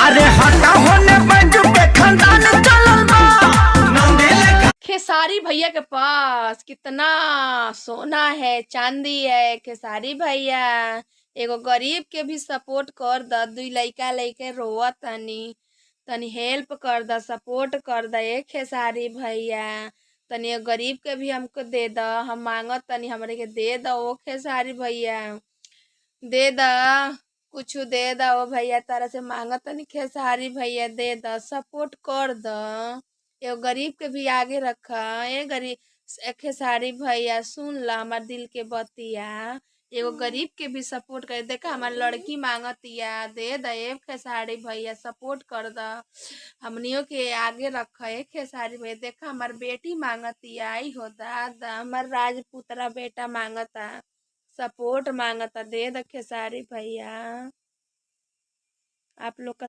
अरे हटा होने बैजू के खानदान चलल बा। नंदी लेखा खेसारी भैया के पास कितना सोना है, चांदी है। खेसारी भैया एगो गरीब के भी सपोर्ट कर द। दुई लइका लइके रोवत तनी, तनी हेल्प कर the, support कर the. ए खेसारी भैया, तनी एगो गरीब के भी हमको दे द। हम मांगत तनी, हमरे के दे द। ओ खेसारी भैया, दे द, कुछ दे द। ओ भैया, तारा से मांगत तनी, खेसारी भैया, दे the, support कर द। एगो गरीब के भी आगे रख। ए गरीब खेसारी भैया, सुन ला हमार दिल के बतिया। एगो गरीब के भी सपोर्ट कर। देखा, हमार लड़की मांगतिया, दे द। ए खेसारी भैया, सपोर्ट कर द, हमनियों के आगे रख। ए खेसारी भैया, देखा, हमार बेटी मांगतिया। आई हो दादा, हमार राजपुतरा बेटा मांगता, सपोर्ट मांगता, दे द खेसारी भैया। आप लोग का